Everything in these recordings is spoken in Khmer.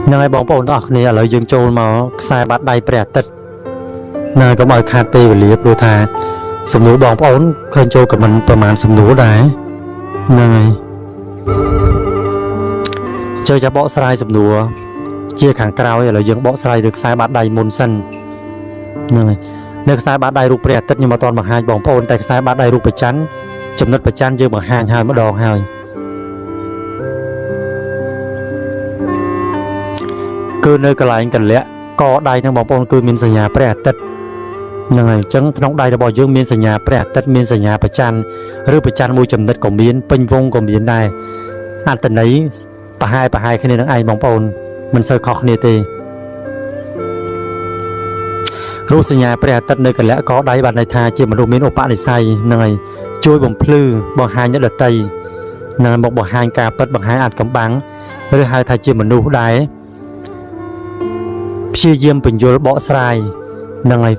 ហ្នឹងហើយបងប្អូនទាំងអស់គ្នាឥឡូវយើងចូលមកខ្សែបាតដៃព្រះអាទិត្យណាកុំឲ្យខាតពេលវេលាព្រោះថាសំណួរបងប្អូនឃើញចូល comment ប្រហែលសំណួរដែរហ្នឹងហើយចូលចាំបកស្រាយសំណួរជាខាងក្រោយឥឡូវយើងបកស្រាយរឿងខ្សែបាតដៃមុនសិនហ្នឹងហើយនៅខ្សែបាតដៃរូបព្រះអាទិត្យខ្ញុំអត់ទាន់បង្ហាញបងប្អូនតែខ្សែបាតដៃរូបព្រះច័ន្ទចំណុចព្រះច័ន្ទយើងបង្ហាញហើយម្ដងហើយគឺនៅកន្លែងកលៈកដៃហ្នឹងបងប្អូនគឺមានសញ្ញាព្រះអាទិត្យហ្នឹងហើយអញ្ចឹងក្នុងដៃរបស់យើងមានសញ្ញាព្រះអាទិត្យមានសញ្ញាព្រះច័ន្ទឬព្រះច័ន្ទមួយចំណិតក៏មានពេញវងក៏មានដែរអត្ថន័យប្រហែលប្រហែលគ្នានឹងឯងបងប្អូនមិនសូវខុសគ្នាទេរូបសញ្ញាព្រះអាទិត្យនៅកលៈកដៃបានន័យថាជាមនុស្សមានឧបនិស្ស័យហ្នឹងហើយជួយបំភ្លឺបង្ហាញអ្នកដទៃនឹងមកបង្ហាញការពិតបង្ហាញអាថ៌កំបាំងឬហៅថាជាមនុស្សដែរព្យាយាមពន្យល់បកស្រាយហ្នឹងហើយ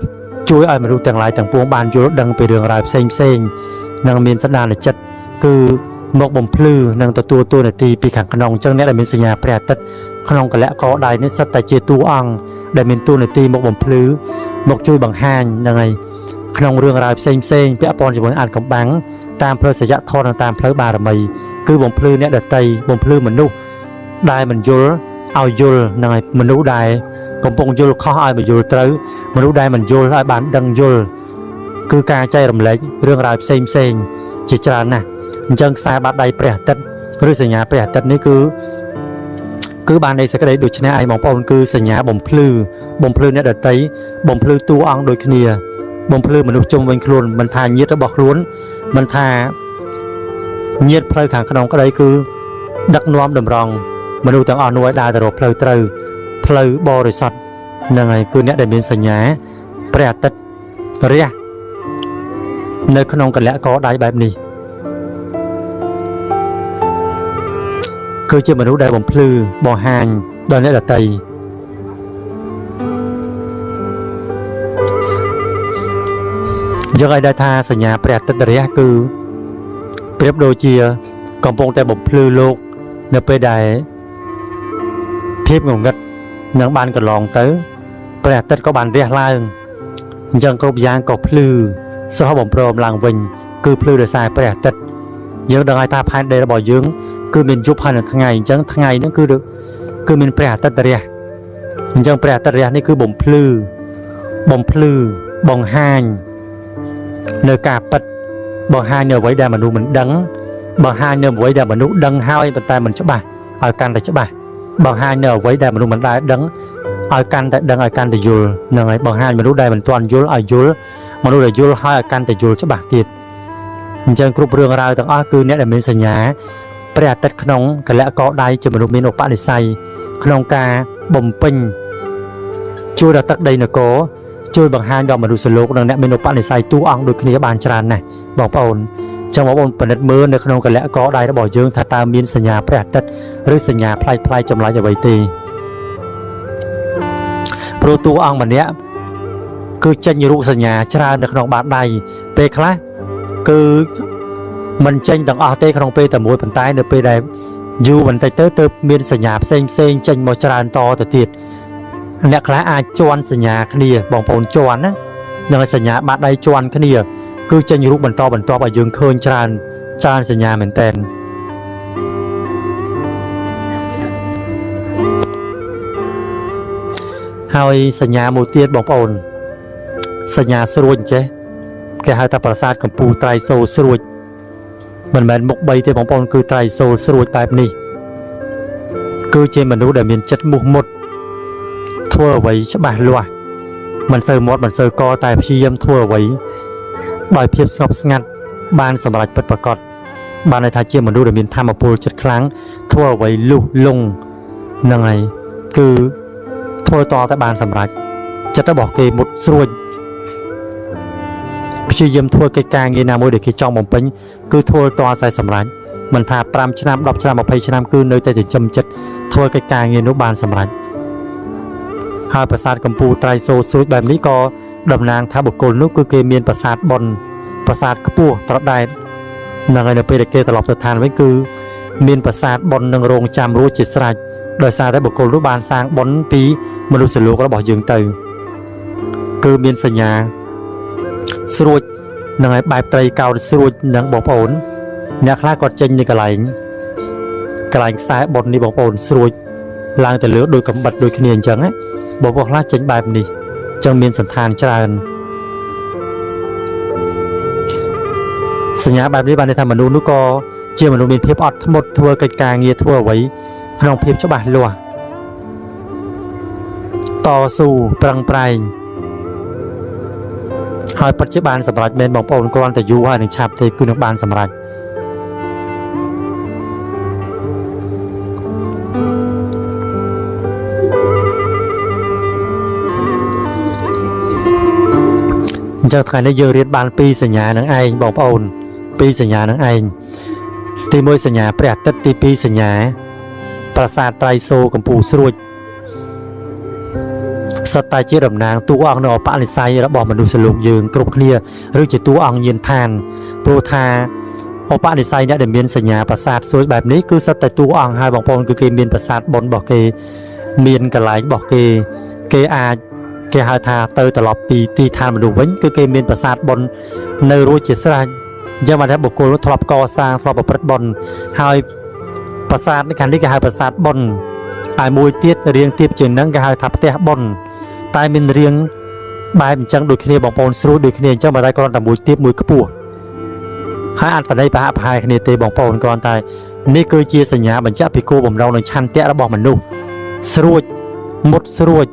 ជួយឲ្យមនុស្សទាំងឡាយទាំងពួងបានយល់ដឹងពីរឿងរ៉ាវផ្សេងផ្សេងនិងមានសន្តានចិត្តគឺមកបំភ្លឺនិងទទួលតួនាទីពីខាងក្នុងអញ្ចឹងអ្នកដែលមានសញ្ញាព្រះអាទិត្យក្នុងកលៈកដៃនេះសុទ្ធតែជាតួអង្គដែលមានតួនាទីមកបំភ្លឺមកជួយបង្ហាញហ្នឹងហើយក្នុងរឿងរ៉ាវផ្សេងផ្សេងពាក់ព័ន្ធជាមួយអាថ៌កំបាំងតាមផ្លូវសច្ចធម៌និងតាមផ្លូវបារមីគឺបំភ្លឺអ្នកដទៃបំភ្លឺមនុស្សដែលមិនយល់ឲ្យយល់ហ្នឹងហើយមនុស្សដែលកំពុងយល់ខុសឲ្យមកយល់ត្រូវមនុស្សដែលមិនយល់ឲ្យបានដឹងយល់គឺការចែករំលែករឿងរ៉ាវផ្សេងផ្សេងជាច្រើនណាស់អញ្ចឹងខ្សែបាតដៃព្រះអាទិត្យឬសញ្ញាព្រះអាទិត្យនេះគឺបាននៃសេចក្តីដូចនេះឯងបងប្អូនគឺសញ្ញាបំភ្លឺបំភ្លឺអ្នកដទៃបំភ្លឺតួអង្គដូចគ្នាបំភ្លឺមនុស្សជុំវិញខ្លួនមិនថាញាតិរបស់ខ្លួនមិនថាញាតិផ្លូវខាងក្នុងក្តីគឺដឹកនាំតម្រង់មនុស្សទាំងអស់នោះឲ្យដើរទៅរកផ្លូវត្រូវផ្លូវបរិសុទ្ធហ្នឹងហើយគឺអ្នកដែលមានសញ្ញាព្រះអាទិត្យរះនៅក្នុងកលៈកដៃបែបនេះគឺជាមនុស្សដែលបំភ្លឺបង្ហាញដល់អ្នកដទៃយើងឲ្យដឹងថាសញ្ញាព្រះអាទិត្យរះគឺប្រៀបដូចជាកំពុងតែបំភ្លឺលោកនៅពេលដែលភាពងងឹតនឹងបានកន្លងទៅព្រះអាទិត្យក៏បានរះឡើងអញ្ចឹងគ្រប់យ៉ាងក៏ភ្លឺស្រស់បំព្រមឡើងវិញគឺភ្លឺដោយសារព្រះអាទិត្យយើងដឹងហើយថាផែនដីរបស់យើងគឺមានយប់ហើយនឹងថ្ងៃអញ្ចឹងថ្ងៃហ្នឹងគឺមានព្រះអាទិត្យរះអញ្ចឹងព្រះអាទិត្យរះនេះគឺបំភ្លឺបង្ហាញនៅការពិតបង្ហាញនៅអ្វីដែលមនុស្សមិនដឹងបង្ហាញនៅអ្វីដែលមនុស្សដឹងហើយប៉ុន្តែមិនច្បាស់ឲ្យកាន់តែច្បាស់បង្ហាញនៅអ្វីដែលមនុស្សមិនដែលដឹងឲ្យកាន់តែដឹងឲ្យកាន់តែយល់ហ្នឹងហើយបង្ហាញមនុស្សដែលមិនទាន់យល់ឲ្យយល់មនុស្សដែលយល់ហើយឲ្យកាន់តែយល់ច្បាស់ទៀតអញ្ចឹងគ្រប់រឿងរ៉ាវទាំងអស់គឺអ្នកដែលមានសញ្ញាព្រះអាទិត្យក្នុងកលៈកដៃជាមនុស្សមានឧបនិស្ស័យក្នុងការបំពេញជួយដល់ទឹកដីនគរជួយបង្ហាញដល់មនុស្សលោកនិងអ្នកមានឧបនិស្ស័យតួអង្គដូចគ្នាបានច្រើនណាស់បងប្អូនចឹងបងប្អូនពិនិត្យមើលនៅក្នុងកលៈកដៃរបស់យើងថាតើមានសញ្ញាព្រះអាទិត្យឬសញ្ញាប្លែកៗចម្លែកអ្វីទេព្រោះតួអង្គម្នាក់គឺចេញរូបសញ្ញាច្រើននៅក្នុងបាតដៃពេលខ្លះគឺមិនចេញទាំងអស់ទេក្នុងពេលតែមួយប៉ុន្តែនៅពេលដែលយូរបន្តិចទៅទើបមានសញ្ញាផ្សេងផ្សេងចេញមកច្រើនតទៅទៀតអ្នកខ្លះអាចជន់សញ្ញាគ្នាបងប្អូនជន់ណានឹងសញ្ញាបាតដៃជន់គ្នាគឺចេញរូបបន្តបន្ទាប់ឲ្យយើងឃើញច្រើនច្រើនសញ្ញាមែនតែនហើយសញ្ញាមួយទៀតបងប្អូនសញ្ញាស្រួចអញ្ចេះគេហៅថាប្រាសាទកំពូលត្រៃសូលស្រួចមិនមែនមុខ3ទេបងប្អូនគឺត្រៃសូលស្រួចបែបនេះគឺជាមនុស្សដែលមានចិត្តមោះមុតធ្វើអ្វីច្បាស់លាស់មិនសូវមាត់មិនសូវកតែព្យាយាមធ្វើអ្វីដោយភាពស្ងប់ស្ងាត់បានសម្រេចពិតប្រាកដបានន័យថាជាមនុស្សដែលមានធម៌ពលចិត្តខ្លាំងធ្វើអ្វីលុះលងហ្នឹងហើយគឺធ្វើតតែបានសម្រេចចិត្តរបស់គេមុតស្រួចព្យាយាមធ្វើកិច្ចការងារណាមួយដែលគេចង់បំពេញគឺធ្វើតតែសម្រេចមិនថា5ឆ្នាំ10ឆ្នាំ20ឆ្នាំគឺនៅតែចិញ្ចឹមចិត្តធ្វើកិច្ចការងារនោះបានសម្រេចហើយប្រាសាទកំពូលត្រៃសូលស្រួចបែបនេះក៏តំណាងថាបុគ្គលនោះគឺគេមានប្រាសាទបុណ្យប្រាសាទខ្ពស់ត្រដែតហ្នឹងហើយនៅពេលដែលគេត្រឡប់ទៅឋានវិញគឺមានប្រាសាទបុណ្យនឹងរងចាំរួចជាស្រេច ដោយសារតែបុគ្គលនោះបានសាងបុណ្យពីមនុស្សលោករបស់យើងទៅគឺមានសញ្ញាស្រួចនឹងឲ្យបែបត្រីកោណស្រួចនឹងបងប្អូនអ្នកខ្លះគាត់ចេញនៅកន្លែងខ្សែបុណ្យនេះបងប្អូនស្រួចឡើងទៅលើដោយកំបិតដូចគ្នាអញ្ចឹងណាបងប្អូនខ្លះចេញបែបនេះអញ្ចឹងមានសន្តានច្រើនសញ្ញាបែបនេះបានន័យថាមនុស្សនោះក៏ជាមនុស្សមានភាពអត់ធ្មត់ធ្វើកិច្ចការងារធ្វើអ្វីក្នុងភាពច្បាស់លាស់តស៊ូប្រឹងប្រែងហើយពិតជាបានសម្រេចមែនបងប្អូនគ្រាន់តែយូរហើយនឹងឆាប់ទេគឺនឹងបានសម្រេចអញ្ចឹងថ្ងៃនេះយើងរៀនបានពីរសញ្ញានឹងឯងបងប្អូនពីរសញ្ញានឹងឯងទី1សញ្ញាព្រះអាទិត្យទី2សញ្ញាប្រាសាទត្រៃសូលកំពូលស្រួចសុទ្ធតែជាតំណាងតួអង្គនៅឧបនិស្ស័យរបស់មនុស្សលោកយើងគ្រប់គ្នាឬជាតួអង្គញាណឋានព្រោះថាឧបនិស្ស័យអ្នកដែលមានសញ្ញាប្រាសាទស្រួចបែបនេះគឺសុទ្ធតែតួអង្គហើយបងប្អូនគឺគេមានប្រាសាទបុណ្យរបស់គេមានកន្លែងរបស់គេគេអាចគេហៅថាទៅត្រឡប់ពីទីឋានមនុស្សវិញគឺគេមានប្រាសាទបុណ្យនៅរួចជាស្រេចអញ្ចឹងបានថាបុគ្គលនោះធ្លាប់កសាងធ្លាប់ប្រព្រឹត្តបុណ្យហើយប្រាសាទនេះខាងនេះគេហៅប្រាសាទបុណ្យហើយមួយទៀតរៀងទៀបជាងហ្នឹងគេហៅថាផ្ទះបុណ្យតែមានរៀងបែបអញ្ចឹងដូចគ្នាបងប្អូនស្រួលដូចគ្នាអញ្ចឹងបើតែគ្រាន់តែមួយទៀបមួយខ្ពស់ហើយអត្ថន័យប្រហាក់ប្រហែលគ្នាទេបងប្អូនគ្រាន់តែនេះគឺជាសញ្ញាបញ្ជាក់ពីគោលបំណងនិងឆន្ទៈរបស់មនុស្សស្រួចមុតស្រួច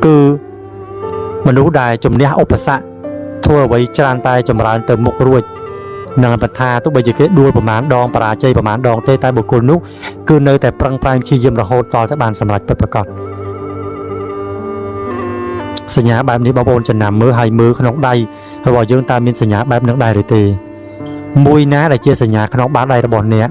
គឺមនុស្សដែលជំនះឧបសគ្គធ្វើអ្វីច្រើនតែចម្រើនទៅមុខរួចនឹងបន្ថាទោះបីជាគេដួលប្រមាណដងបរាជ័យប្រមាណដងទេតែបុគ្គលនោះគឺនៅតែប្រឹងប្រែងព្យាយាមរហូតតតែបានសម្រេចពិតប្រាកដសញ្ញាបែបនេះបងប្អូនចំណាំមើលហើយមើលក្នុងដៃរបស់យើងតើមានសញ្ញាបែបនឹងដែរឬទេមួយណាដែលជាសញ្ញាក្នុងបាតដៃរបស់អ្នក